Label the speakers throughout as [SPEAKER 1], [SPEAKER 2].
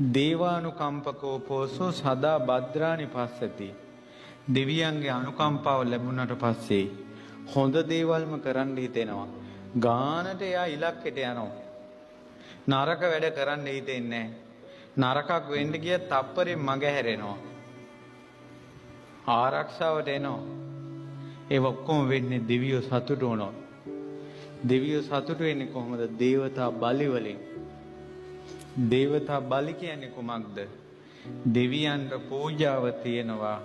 [SPEAKER 1] දේවානුකම්පකෝ පෝසෝ සදා භද්‍රානි පස්සති. දෙවියන්ගේ අනුකම්පාව ලැබුණාට පස්සේ හොඳ දේවල්ම කරන්න හිතෙනවා. ගානට එයා ඉලක්කයට යනවා. නරක වැඩ කරන්න හිතෙන්නේ නැහැ. නරකක් වෙන්න ගියත් තප්පරෙන් මග හැරෙනවා. ආරක්ෂාවට එනවා. ඒ ඔක්කොම වෙන්නේ දෙවියෝ සතුටු වුණොත්. දෙවියෝ සතුටු වෙන්නේ කොහොමද? දේවතා බලි වලින්. දේවතා බලි කියන්නේ කුමක්ද? දෙවියන්ට පූජාව තියෙනවා.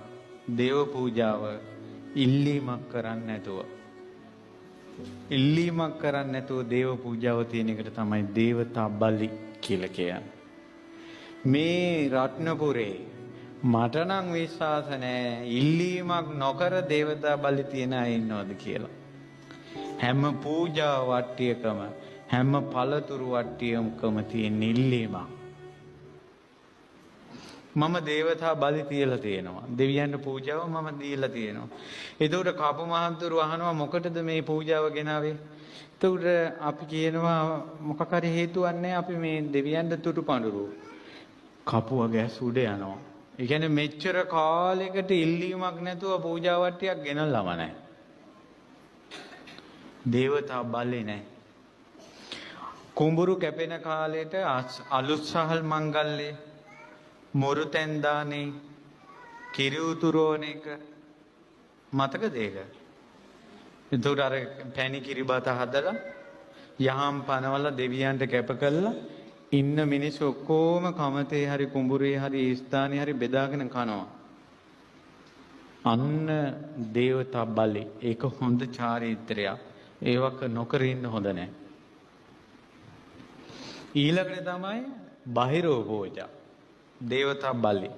[SPEAKER 1] දේව පූජාව ඉල්ලීමක් කරන්නේ නැතුව. ඉල්ලීමක් කරන්නේ නැතුව දේව පූජාව තියෙන එකට තමයි දේවතා බලි කියලා කියන්නේ. මේ රත්නපුරේ මට නම් විශ්වාස නෑ ඉල්ලීමක් නොකර දේවතා බලි තියන අය ඉන්නවද කියලා. හැම පූජා වට්ටියකම හැම පළතුරු වට්ටියකම තියෙන ඉල්ලීමක්. මම දේවතා බලි තියලා තියෙනවා. දෙවියන්ට පූජාව මම දීලා තියෙනවා. එතකොට කපු මහත්තුරු අහනවා මොකටද මේ පූජාව ගෙනාවේ? එතකොට අපි කියනවා මොකක් හරි හේතුවක් නැහැ, අපි මේ දෙවියන්ට තුටු පඳුරු. කපුව ගැස් උඩ යනවා. ඒ කියන්නේ මෙච්චර කාලයකට ඉල්ලීමක් නැතුව පූජා වට්ටියක් ගෙනල්ලාම නැහැ. දේවතා බලේ නැහැ. කුඹුරු කැපෙන කාලයට අලුත් සහල් මංගල්‍යය, මොරු තැන් දානේ, කිරි උතුරවන එක මතකද ඒක? එතකොට අර පැණි කිරිබත හදලා යහම් පනවලා දෙවියන්ට කැප කළා ඉන්න මිනිස්සු ඔක්කොම කමතේ හරි කුඹුරේ හරි ඒ ස්ථානේ හරි බෙදාගෙන කනවා. අන්න දේවතා බලේ. ඒක හොඳ චාරිත්‍රයක්. ඒවක නොකර ඉන්න හොඳ නෑ. ඊළඟට තමයි බහිරව පූජා. දේවතා බලේ.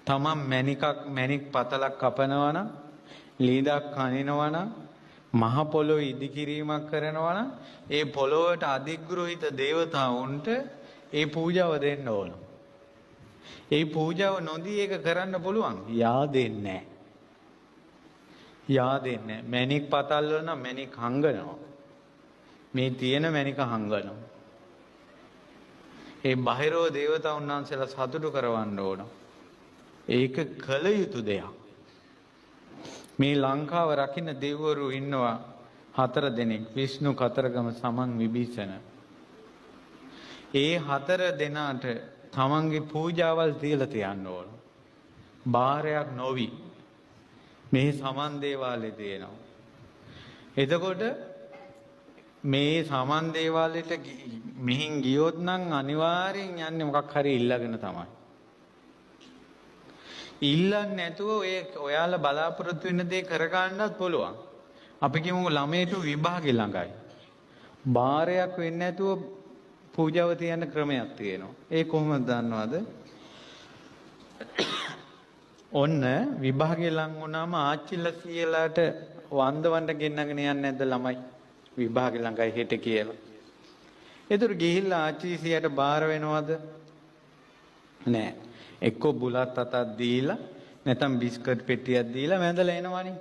[SPEAKER 1] තමන් මැණික් පතලක් කපනවා නම්, ලීදක් කනිනවා නම්, මහ පොළොව ඉදිකිරීමක් කරනවා නම් ඒ පොළොවට අධිග්‍රහිත දේවතාවුන්ට ඒ පූජාව දෙන්න ඕන. ඒ පූජාව නොදී ඒක කරන්න පුළුවන්. යා දෙන්නේ නැහැ. යා දෙන්නේ නැහැ. මැණික් පතල් වල නම් මැණික් හංගනවා. මේ තියෙන මැණික හංගනවා. ඒ බහිරව දේවතාවුන් වහන්සේලා සතුටු කරවන්න ඕන. ඒක කළ යුතු දෙයක්. මේ ලංකාව රකින්න දෙවිවරු ඉන්නවා 4 දෙනෙක්. විෂ්ණු, කතරගම, සමන්, විභීෂණ. ඒ 4 දෙනාට තමන්ගේ පූජාවල් තියලා තියන්න ඕන. බාරයක් නොවි. මේ සමන් දේවාලේ තියෙනවා. එතකොට මේ සමන් දේවාලෙට මෙහින් ගියොත් නම් අනිවාර්යෙන් යන්නේ මොකක් හරි ඉල්ලගෙන තමයි. ඉල්ලන්නේ නැතුව ඔය ඔයාලා බලාපොරොත්තු වෙන දේ කරගන්නත් පුළුවන්. අපි කියමු ළමයට විභාගෙ ළඟයි. බාරයක් වෙන්නේ නැතුව පූජාව තියන්න ක්‍රමයක් තියෙනවා. ඒ කොහොමද දන්නවද? ඔන්න විභාගෙ ලඟ වුණාම ආච්චිලා සීයලාට වන්දවන්න ගෙන්නගෙන යන්නේ නැද්ද ළමයි? විභාගෙ ළඟයි හෙට කියලා. ඒතර ගිහිල්ලා ආච්චි සීයට බාර වෙනවද? නෑ. එක්කෝ බුලත් අතක් දීලා නැත්නම් බිස්කට් පෙට්ටියක් දීලා වැඳලා එනවනේ.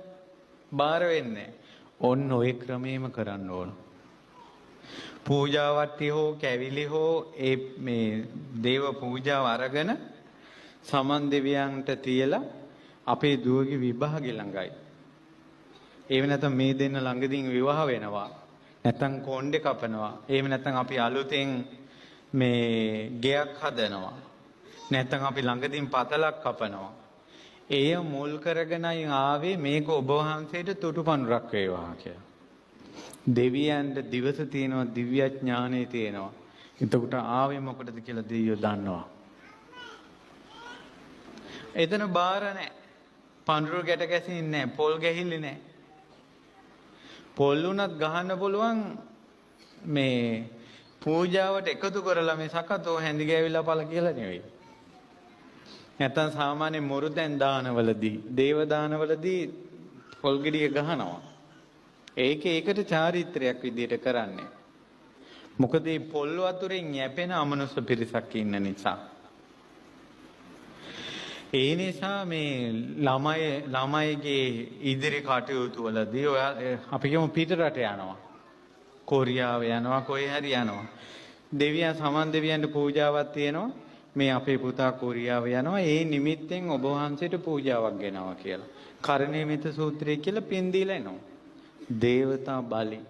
[SPEAKER 1] බාර වෙන්නේ. ඔන්න ඔය ක්‍රමෙම කරන්න ඕන. පූජා වට්ටි හෝ කැවිලි හෝ ඒ මේ දේව පූජාව අරගෙන සමන් දෙවියන්ට තියලා අපේ දුවගේ විභාගෙ ළඟයි. එහෙම නැත්නම් මේ දෙන්න ළඟදීන් විවාහ වෙනවා. නැත්නම් කොණ්ඩේ කපනවා. එහෙම නැත්නම් අපි අලුතෙන් මේ ගෙයක් හදනවා. නැත්නම් අපි ළඟදීන් පතලක් කපනවා. එය මුල් කරගෙනයි ආවේ මේක ඔබ වහන්සේට තුටුපණුරක් වේවා කියලා. දෙවියන්ට දිවස තියෙනවා, දිව්‍ය ඥානෙ තියෙනවා. එතකොට ආවේ මොකටද කියලා දෙවියෝ දන්නවා. එතන බාර නැහැ. පඳුරු ගැට ගැසින්නේ නැහැ, පොල් ගැහිල්ල නැහැ. පොල් උනත් ගහන්න පුළුවන් මේ පූජාවට එකතු කරලා මිසක තෝ හැඳි ගෑවිලා පළ කියලා නෙවෙයි. නැත්තම් සාමාන්‍ය මොරුතෙන් දානවලදී, දේව දානවලදී පොල් ගෙඩිය ගහනවා. ඒක ඒකට චාරිත්‍රයක් විදියට කරන්නේ. මොකද මේ පොල් වතුරෙන් යැපෙන අමනුෂ්‍ය පිරිසක් ඉන්න නිසා. ඒ නිසා මේ ළමයිගේ ඉදිරි කටයුතු වලදී ඔයා අපි කියමු පිට රට යනවා. කොරියාව යනවා, කොහේ හරි යනවා. දෙවියන් සමන් දෙවියන්ට පූජාවක් තියෙනවා. මේ අපේ පුතා කොරියාව යනවා, ඒ නිමිත්තෙන් ඔබ වහන්සේට පූජාවක් ගෙනාවා කියලා. කරණීයමෙත්ත සූත්‍රය කියලා පින් දීලා එනවා. දේවතා බලි.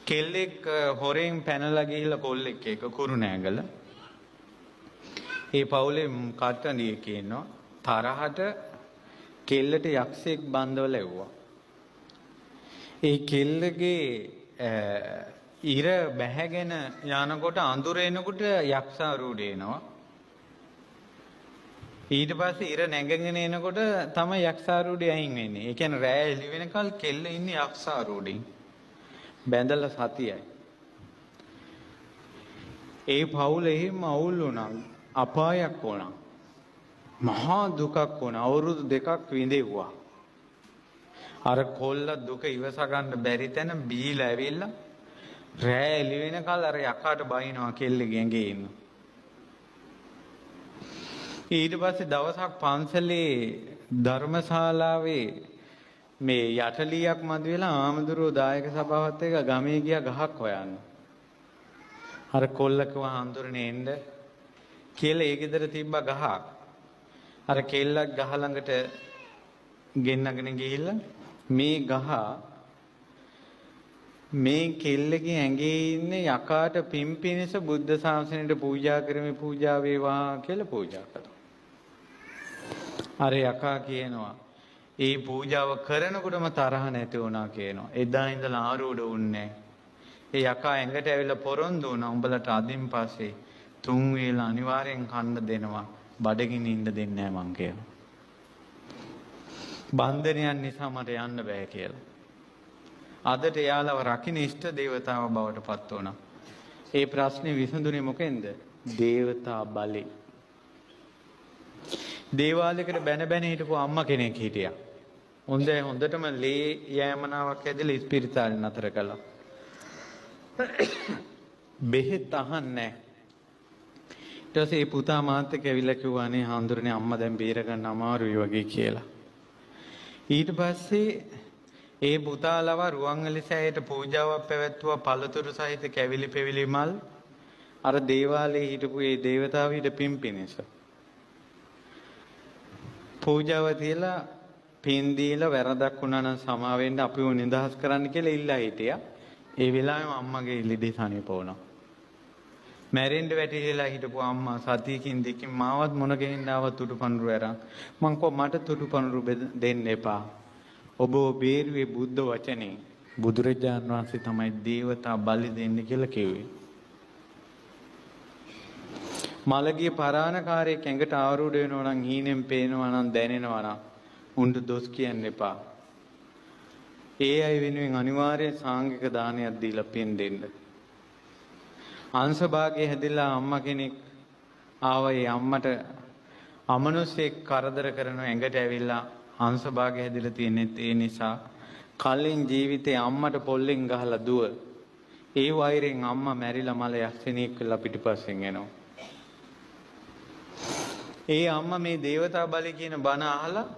[SPEAKER 1] කෙල්ලෙක් හොරෙන් පැනලා ගිහිල්ලා කොල්ලෙක් එක කුරුණෑගල. ඒ පවුලේ කට්ටඩියෙක් ඉන්නවා. තරහට කෙල්ලට යක්ෂයෙක් බන්ධවලා එව්වා. ඒ කෙල්ලගේ ඉර බැහැගෙන යනකොට අඳුර එනකොට යක්ෂාරූඪ එනවා. ඊට පස්සේ ඉර නැගගෙන එනකොට තමයි යක්ෂාරූඪය අයින් වෙන්නේ. ඒ කියන්නේ රෑ එළි වෙනකල් කෙල්ල ඉන්නේ යක්ෂාරූಢෙන්. බැඳලා සතියයි. ඒ පවුල එහෙම අවුල් වුණා. අපායක් වුණා. මහා දුකක් වුණා. අවුරුදු 2ක් විඳෙව්වා. අර කොල්ල දුක ඉවස ගන්න බැරි තැන බීලා ඇවිල්ලා රෑ එළි වෙනකල් අර යකාට බයිනවා කෙල්ලගේ ඇඟේ ඉන්න. ඊට පස්සේ දවසක් පන්සලේ ධර්මශාලාවේ මේ යටලියක් මතුවෙලා ආමදුරෝ දායක සභාවත් එක්ක ගමේ ගියා ගහක් හොයන්න. අර කොල්ල කිව්වා හඳුරන්නේ එන්න කියලා. ඒ ගෙදර තිබ්බ ගහක්. අර කෙල්ලක් ගහ ළඟට ගෙන්නගෙන ගිහිල්ලා මේ ගහ මේ කෙල්ලගේ ඇඟේ ඉන්න යකාට පින් පිණිස බුද්ධ ශාසනයට පූජා කරමි, පූජා වේවා කියලා පූජා කළා. අර යකා කියනවා ඒ පූජාව කරනකොටම තරහ නැති වුණා කියනවා. එදා ඉඳලා ආරූඪ වුණේ. ඒ යකා ඇඟට ඇවිල්ලා පොරොන්දු වුණා, උඹලට අදින් පස්සේ තුන් වේලා අනිවාර්යෙන් කන්න දෙනවා, බඩගිනි ඉන්න දෙන්නේ නැහැ මං කියලා. බන්ධනයන් නිසා මට යන්න බෑ කියලා. අදට එයාලව රකින්න ඉෂ්ට දේවතාව බවට පත් වුණා. ඒ ප්‍රශ්නේ විසඳුනේ මොකෙන්ද? දේවතා බලේ. දේවාලයකට බැන බැන හිටපු අම්මා කෙනෙක් හිටියා. හොඳටම ලේ යෑමනාවක් ඇදලා ඉස්පිරිතාලේ නතර කළා. බෙහෙත් අහන්නේ නැහැ. ඊට පස්සේ ඒ පුතා මාත් එක්ක ඇවිල්ලා කිව්වා, අනේ හාමුදුරනේ අම්මා දැන් බේර ගන්න අමාරුයි වගේ කියලා. ඊට පස්සේ ඒ පුතාලව රුවන්වැලි සෑයට පූජාවක් පැවැත්වුවා, පළතුරු සහිත කැවිලි පෙවිලි මල් අර දේවාලයේ හිටපු ඒ දේවතාව හිට පින් පිණිස. පූජාව තියලා පින් දීලා වැරදක් වුණා නම් සමා වෙන්න අපිව නිදහස් කරන්න කියලා ඉල්ලා හිටියා. ඒ වෙලාවෙම අම්මගේ ලෙඩේ සනීප වුණා. මැරෙන්න වැටිලා හිටපු අම්මා සතියකින් දෙකකින් මාවත් මොන ගෙනින්න ආවත් තුටු පඳුරු අරන් මං කිව්වා මට තුටු පඳුරු දෙන්න එපා. ඔබ බේරුවේ බුද්ධ වචනේ බුදුරජාන් වහන්සේ තමයි දේවතා බලි දෙන්න කියලා කිව්වේ. මලගිය පරාණකාරයෙක් ඇඟට ආරූඪ වෙනවා නම් හීනෙන් පේනවා නම් දැනෙනවා නම් උන්ට දොස් කියන්න එපා. ඒ අය වෙනුවෙන් අනිවාර්යයෙන් සාංගික දානයක් දීලා පින් දෙන්න. අංශභාගයේ හැදිලා අම්මා කෙනෙක් ආවා. ඒ අම්මට අමනුෂ්‍යෙක් කරදර කරන ඇඟට ඇවිල්ලා අංශභාගය හැදිලා තියෙනෙත් ඒ නිසා. කලින් ජීවිතේ අම්මට පොල්ලෙන් ගහලා දුව. ඒ වෛරයෙන් අම්මා මැරිලා මල යක්ෂණියෙක් වෙලා පිටිපස්සෙන් එනවා. ඒ අම්මා මේ දේවතා බලය කියන බණ අහලා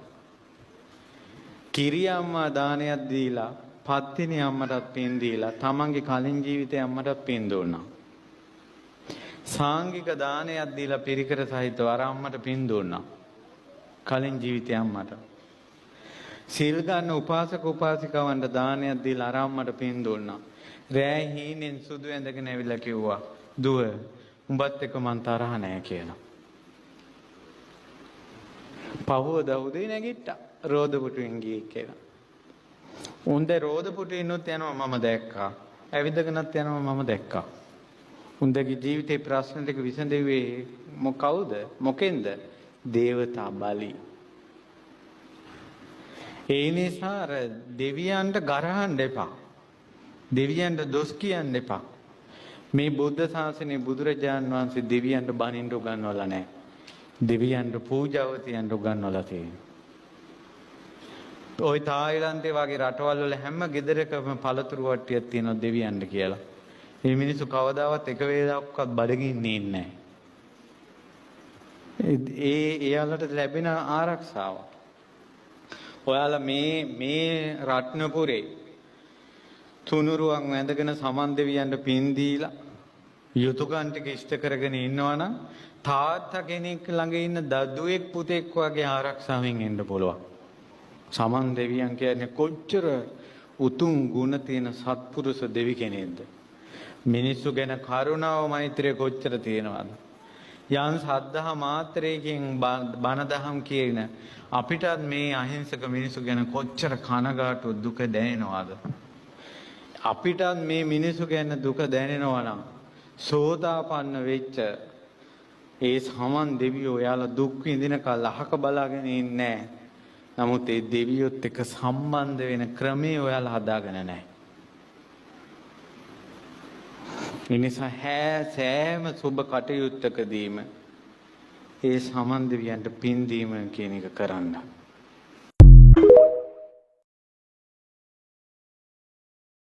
[SPEAKER 1] කිරි අම්මා දානයක් දීලා පත්තිනි අම්මටත් පින් දීලා තමන්ගේ කලින් ජීවිතේ අම්මටත් පින් දුන්නා. සාංගික දානයක් දීලා පිරිකර සහිතව අර අම්මට පින් දුන්නා. කලින් ජීවිතේ අම්මට. සිල් ගන්න උපාසක උපාසිකාවන්ට දානයක් දීලා අර අම්මට පින් දුන්නා. රෑ හීනෙන් සුදු ඇඳගෙන ඇවිල්ලා කිව්වා, දුව උඹත් එක්ක මං තරහ නෑ කියලා. පහුවදා උදේ නැගිට්ටා. රෝද පුටුවෙන් ගියේ කියලා. උන් දැන් රෝද පුටුවෙන්නුත් යනවා මම දැක්කා. ඇවිදගෙනත් යනවා මම දැක්කා. උන්දගේ ජීවිතේ ප්‍රශ්න ටික විසඳෙව්වේ මොකවුද? මොකෙන්ද? දේවතා බලි. ඒ නිසා අර දෙවියන්ට ගරහන්න එපා. දෙවියන්ට දොස් කියන්න එපා. මේ බුද්ධ ශාසනයේ බුදුරජාන් වහන්සේ දෙවියන්ට බනින්න උගන්වලා නැහැ. දෙවියන්ට පූජාව තියන්න උගන්වලා තියෙනවා. ඔය තායිලන්තේ වගේ රටවල් වල හැම ගෙදරකම පළතුරු වට්ටියක් තියෙනවා දෙවියන්ට කියලා. මේ මිනිස්සු කවදාවත් එක වේලාවක්වත් බඩගින්නේ නැහැ. ඒ එයාලට ලැබෙන ආරක්ෂාව. ඔයාලා මේ මේ රත්නපුරේ තුනුරුවන් වැඳගෙන සමන් දෙවියන්ට පින් දීලා යුතුයකම් ටික ඉෂ්ට කරගෙන ඉන්නවා නම් තාත්තා කෙනෙක් ළඟ ඉන්න දදුවෙක් පුතෙක් වගේ ආරක්ෂාවෙන් ඉන්න පුළුවන්. සමන් දෙවියන් කියන්නේ කොච්චර උතුම් ගුණ තියෙන සත්පුරුෂ දෙවි කෙනෙක්ද? මිනිස්සු ගැන කරුණාව මෛත්‍රිය කොච්චර තියෙනවද? යන් සද්ධා මාත්‍රයකින් බණ දහම් කියන අපිටත් මේ අහිංසක මිනිස්සු ගැන කොච්චර කනගාටු දුක දැනෙනවද? අපිටත් මේ මිනිස්සු ගැන දුක දැනෙනවා නම් සෝතාපන්න වෙච්ච ඒ සමන් දෙවියෝ ඔයාලා දුක් විඳින කල් අහක බලාගෙන ඉන්නේ නැහැ. නමුත් ඒ දෙවියොත් එක්ක සම්බන්ධ වෙන ක්‍රමේ ඔයාලා හදාගෙන නැහැ. ඒ නිසා සෑම සුබ කටයුත්තකදීම ඒ සමන් දෙවියන්ට පින් දීම කියන එක කරන්න.